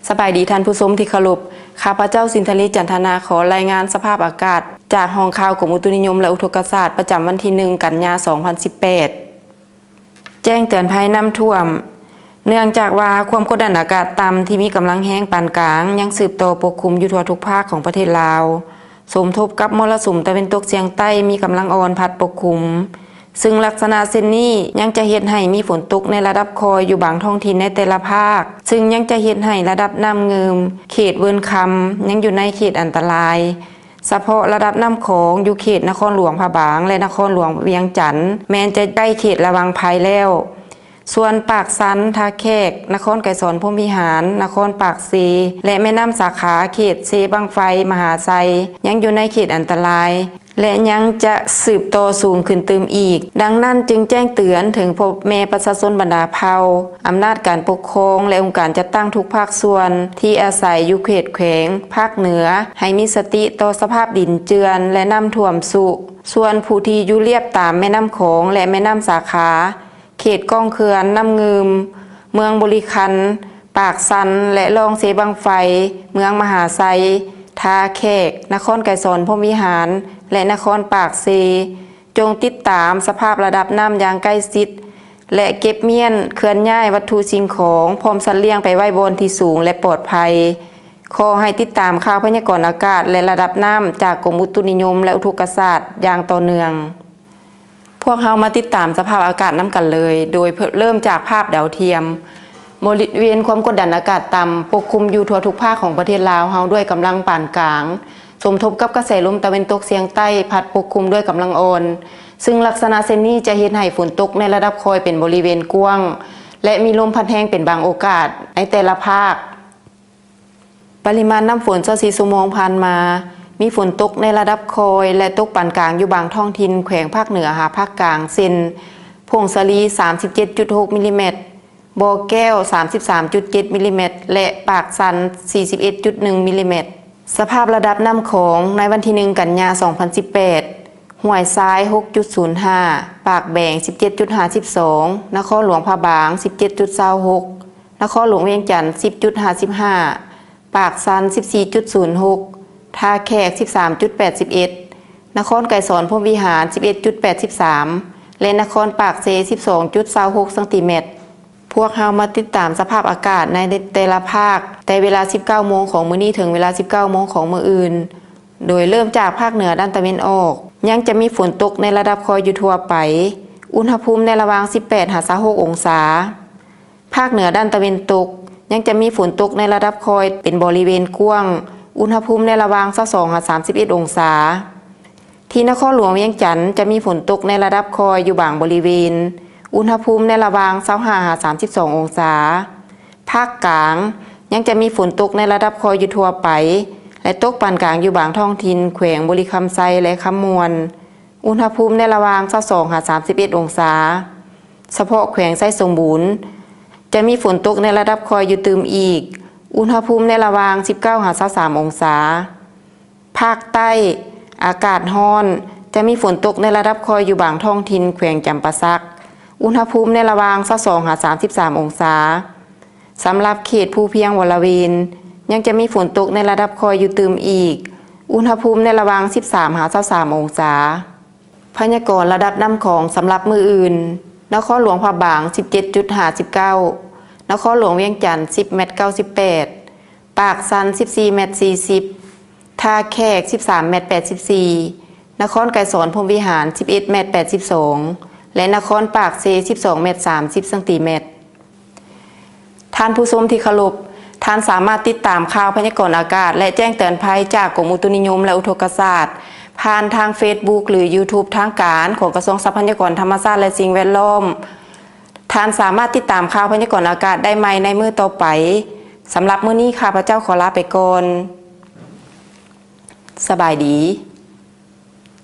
ສະບາຍດີທ່ານຜູ້ຊົມທີ່ເຄົາລົບ, ຂ້າພະເຈົ້າ ສິນທະລີ ຈັນທະນາ ຂໍລາຍງານສະພາບອາກາດຈາກຫ້ອງຂ່າວກົມອຸຕຸນິຍົມ ແລະ ອຸທົກກະສາດ ປະຈຳວັນທີໜຶ່ງ ກັນຍາ ສອງພັນສິບແປດ. ແຈ້ງເຕືອນໄພນ້ຳຖ້ວມ. ເນື່ອງຈາກວ່າຄວາມກົດດັນອາກາດຕ່ຳທີ່ມີກຳລັງແຮງປານກາງ ຍັງສືບຕໍ່ປົກຄຸມຢູ່ທົ່ວທຸກພາກຂອງປະເທດລາວ, ສົມທົບກັບມໍລະສຸມຕາເວັນຕົກສຽງໃຕ້ມີກຳລັງອ່ອນພັດປົກຄຸມ, ຊຶ່ງລັກສະນະເຊັ່ນນີ້ຍັງຈະເຮັດໃຫ້ມີຝົນຕົກໃນລະດັບຄ່ອຍຢູ່ບາງທ້ອງຖິ່ນໃນແຕ່ລະພາກ, ຊຶ່ງຍັງຈະເຮັດໃຫ້ລະດັບນ້ຳງື່ມເຂດເວີນຄຳຍັງຢູ່ໃນເຂດອັນຕະລາຍ. ສະເພາະລະດັບນ້ຳຂອງຢູ່ເຂດນະຄອນຫຼວງພະບາງ ແລະ ນະຄອນຫຼວງວຽງຈັນ ແມ່ນຈະໃກ້ເຂດລະວັງໄພແລ້ວ. ສ່ວນປາກຊັນ, ທ່າແຂກ, ນະຄອນໄກສອນພົມວິຫານ, ນະຄອນປາກເຊ ແລະ ແມ່ນ້ຳສາຂາເຂດເຊບັ້ງໄຟ, ມະຫາໄຊ ຍັງຢູ່ໃນເຂດອັນຕະລາຍ ແລະ ຍັງຈະສືບຕໍ່ສູງຂຶ້ນຕື່ມອີກ. ດັ່ງນັ້ນຈຶ່ງແຈ້ງເຕືອນເຖິງພໍ່ແມ່ປະຊາຊົນບັນດາເຜົ່າ, ອຳນາດການປົກຄອງ ແລະ ອົງການຈັດຕັ້ງທຸກພາກສ່ວນທີ່ອາໄສຢູ່ເຂດແຂວງພາກເໜືອ ໃຫ້ມີສະຕິຕໍ່ສະພາບດິນເຈື່ອນ ແລະ ນ້ຳຖ້ວມຊຸ. ສ່ວນຜູ້ທີ່ຢູ່ລຽບຕາມແມ່ນ້ຳຂອງ ແລະ ແມ່ນ້ຳສາຂາ, ເຂດກ້ອງເຂື່ອນນ້ຳງື່ມ, ເມືອງບໍລິຄັນ, ປາກຊັນ ແລະ ລ່ອງເຊບັ້ງໄຟ, ເມືອງມະຫາໄຊ, ທ່າແຂກ, ນະຄອນໄກສອນພົມວິຫານ ແລະ ນະຄອນປາກເຊ, ຈົ່ງຕິດຕາມສະພາບລະດັບນ້ຳຢ່າງໃກ້ຊິດ ແລະ ເກັບມ້ຽນເຄື່ອນຍ້າຍວັດຖຸສິ່ງຂອງ ພ້ອມສັດລ້ຽງໄປໄວ້ບ່ອນທີ່ສູງ ແລະ ປອດໄພ. ຂໍໃຫ້ຕິດຕາມຂ່າວພະຍາກອນອາກາດ ແລະ ລະດັບນ້ຳຈາກກົມອຸຕຸນິຍົມ ແລະ ອຸທົກກະສາດຢ່າງຕໍ່ເນື່ອງ. ພວກເຮົາມາຕິດຕາມສະພາບອາກາດນຳກັນເລີຍ, ໂດຍເລີ່ມຈາກພາບດາວທຽມ. ບໍລິເວນຄວາມກົດດັນອາກາດຕ່ຳປົກຄຸມຢູ່ທົ່ວທຸກພາກຂອງປະເທດລາວເຮົາດ້ວຍກຳລັງປານກາງ, ສົມທົບກັບກະແສລົມຕາເວັນຕົກສຽງໃຕ້ພັດປົກຄຸມດ້ວຍກຳລັງອ່ອນ, ຊຶ່ງລັກສະນະເຊັ່ນນີ້ຈະເຮັດໃຫ້ຝົນຕົກໃນລະດັບຄ່ອຍເປັນບໍລິເວນກວ້າງ ແລະ ມີລົມພັດແຮງເປັນບາງໂອກາດໃນແຕ່ລະພາກ. ປະລິມານນ້ຳຝົນຊາວສີ່ຊົ່ວໂມງຜ່ານມາ, ມີຝົນຕົກໃນລະດັບຄ່ອຍ ແລະ ຕົກປານກາງຢູ່ບາງທ້ອງຖິ່ນແຂວງພາກເໜືອຫາພາກກາງ ເຊັ່ນ ຜົ້ງສາລີ ສາມສິບເຈັດຈຸດຫົກມິລລີແມັດ, ບໍ່ແກ້ວ ສາມສິບສາມຈຸດເຈັດມິລລີແມັດ ແລະ ປາກຊັນ ສີ່ສິບເອັດຈຸດໜຶ່ງມິລລີແມັດ. ສະພາບລະດັບນ້ຳຂອງໃນວັນທີໜຶ່ງ ກັນຍາ ສອງພັນສິບແປດ, ຫ້ວຍຊາຍ ຫົກຈຸດສູນຫ້າ, ປາກແບງ ສິບເຈັດຈຸດຫ້າສິບສອງ, ນະຄອນຫຼວງພະບາງ ສິບເຈັດຈຸດຊາວຫົກ, ນະຄອນຫຼວງວຽງຈັນ ສິບຈຸດຫ້າສິບຫ້າ, ປາກຊັນ ສິບສີ່ຈຸດສູນຫົກ, ທ່າແຂກ ສິບສາມຈຸດແປດສິບເອັດ, ນະຄອນໄກສອນພົມວິຫານ ສິບເອັດຈຸດແປດສິບສາມ ແລະ ນະຄອນປາກເຊ ສິບສອງຈຸດຊາວຫົກຊັງຕີແມັດ. ພວກເຮົາມາຕິດຕາມສະພາບອາກາດໃນແຕ່ລະພາກ ແຕ່ເວລາ ສິບເກົ້າໂມງຂອງມື້ນີ້ ເຖິງເວລາ ສິບເກົ້າໂມງຂອງມື້ອື່ນ, ໂດຍເລີ່ມຈາກພາກເໜືອດ້ານຕາເວັນອອກ ຍັງຈະມີຝົນຕົກໃນລະດັບຄ່ອຍຢູ່ທົ່ວໄປ, ອຸນຫະພູມໃນລະຫວ່າງ ສິບແປດ ຫາ ຊາວຫົກອົງສາ. ພາກເໜືອດ້ານຕາເວັນຕົກ ຍັງຈະມີຝົນຕົກໃນລະດັບຄ່ອຍເປັນບໍລິເວນກວ້າງ, ອຸນຫະພູມໃນລະຫວ່າງ ຊາວສອງ ຫາ ສາມສິບເອັດອົງສາ. ທີ່ນະຄອນຫຼວງວຽງຈັນ ຈະມີຝົນຕົກໃນລະດັບຄ່ອຍຢູ່ບາງບໍລິເວນ, ອຸນຫະພູມໃນລະຫວ່າງ ຊາວຫ້າ ຫາ ສາມສິບສອງອົງສາ. ພາກກາງ ຍັງຈະມີຝົນຕົກໃນລະດັບຄ່ອຍຢູ່ທົ່ວໄປ ແລະ ຕົກປານກາງຢູ່ບາງທ້ອງຖິ່ນແຂວງບໍລິຄຳໄຊ ແລະ ຄຳມ່ວນ, ອຸນຫະພູມໃນລະຫວ່າງ ຊາວສອງ ຫາ ສາມສິບເອັດອົງສາ. ສະເພາະແຂວງໄຊສົມບູນ ຈະມີຝົນຕົກໃນລະດັບຄ່ອຍຢູ່ຕື່ມອີກ, ອຸນຫະພູມໃນລະຫວ່າງ ສິບເກົ້າ ຫາ ຊາວສາມອົງສາ. ພາກໃຕ້ ອາກາດຮ້ອນ, ຈະມີຝົນຕົກໃນລະດັບຄ່ອຍຢູ່ບາງທ້ອງຖິ່ນແຂວງຈຳປາສັກ, ອຸນຫະພູມໃນລະຫວ່າງ ຊາວສອງ ຫາ ສາມສິບສາມອົງສາ. ສຳລັບເຂດພູພຽງບໍລະເວນ ຍັງຈະມີຝົນຕົກໃນລະດັບຄ່ອຍຢູ່ຕື່ມອີກ, ອຸນຫະພູມໃນລະຫວ່າງ ສິບສາມ ຫາ ຊາວສາມອົງສາ. ພະຍາກອນລະດັບນ້ຳຂອງສຳລັບມື້ອື່ນ, ນະຄອນຫຼວງພະບາງ ສິບເຈັດຈຸດຫ້າສິບເກົ້າ, ນະຄອນຫຼວງວຽງຈັນ ສິບແມັດເກົ້າສິບແປດ, ປາກຊັນ ສິບສີ່ແມັດສີ່ສິບ, ທ່າແຂກ ສິບສາມແມັດແປດສິບສີ່, ນະຄອນໄກສອນພົມວິຫານ ສິບເອັດແມັດແປດສິບສອງ ແລະ ນະຄອນປາກເຊ ສິບສອງແມັດສາມສິບຊັງຕີແມັດ. ທ່ານຜູ້ຊົມທີ່ເຄົາລົບ, ທ່ານສາມາດຕິດຕາມຂ່າວພະຍາກອນອາກາດ ແລະ ແຈ້ງເຕືອນໄພຈາກກົມອຸຕຸນິຍົມ ແລະ ອຸທົກກະສາດ ຜ່ານທາງເຟສບຸກ ຫຼື ຢູທູບ ທາງການຂອງກະຊວງຊັບພະຍາກອນທຳມະຊາດ ແລະ ສິ່ງແວດລ້ອມ. ທ່ານສາມາດຕິດຕາມຂ່າວພະຍາກອນອາກາດໄດ້ໃໝ່ໃນມື້ຕໍ່ໄປ. ສຳລັບມື້ນີ້ ຂ້າພະເຈົ້າຂໍລາໄປກ່ອນ. ສະບາຍດີ.